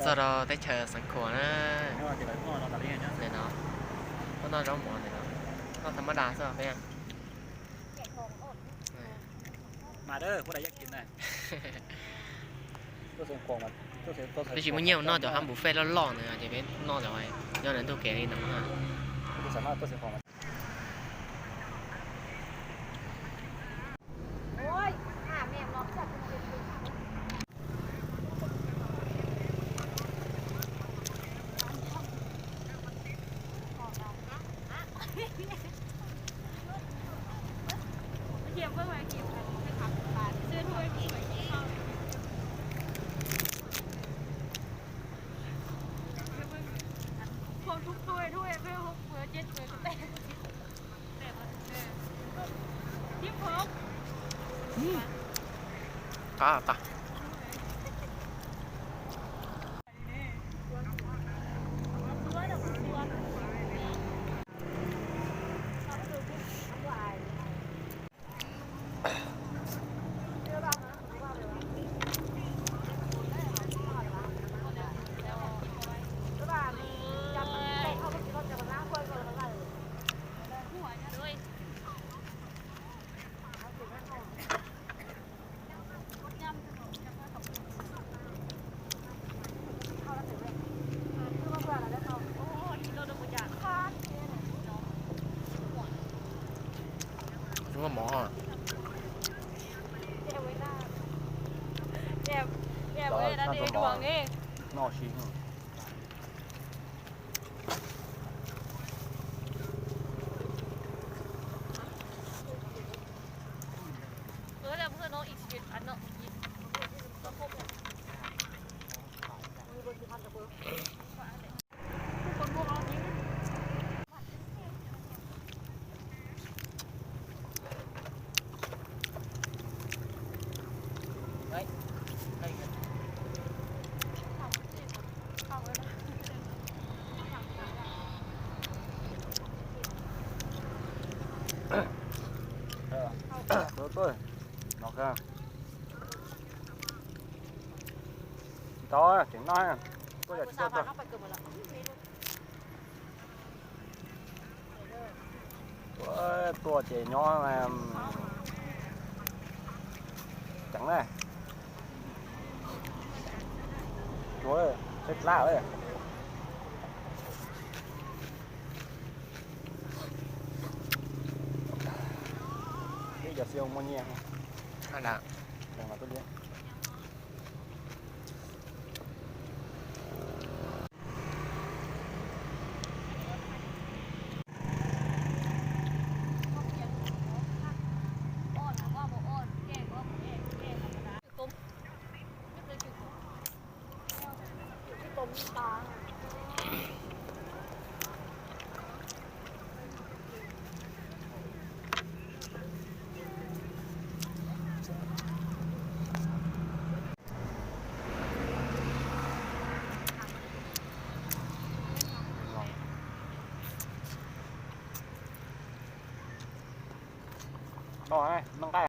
Tau rau teb chaws Xeev Khuam na. Ntawm no, koj noj zaub mov ntawm no, noj tham mab das xwb peb. Twb tsis muaj nyiaj noj cov hab buffet loj loj ntawd ces peb noj cov nyob ntawm ntug kev li no. Qab tas. Muaj mov. Noj si. Tau, tseem noj, tuaj yog tsis tuaj tuaj. Tuaj ces nyob ceev na. Tsuav saib dlab. Peb cov xi muaj nyiaj. Noj nqaij.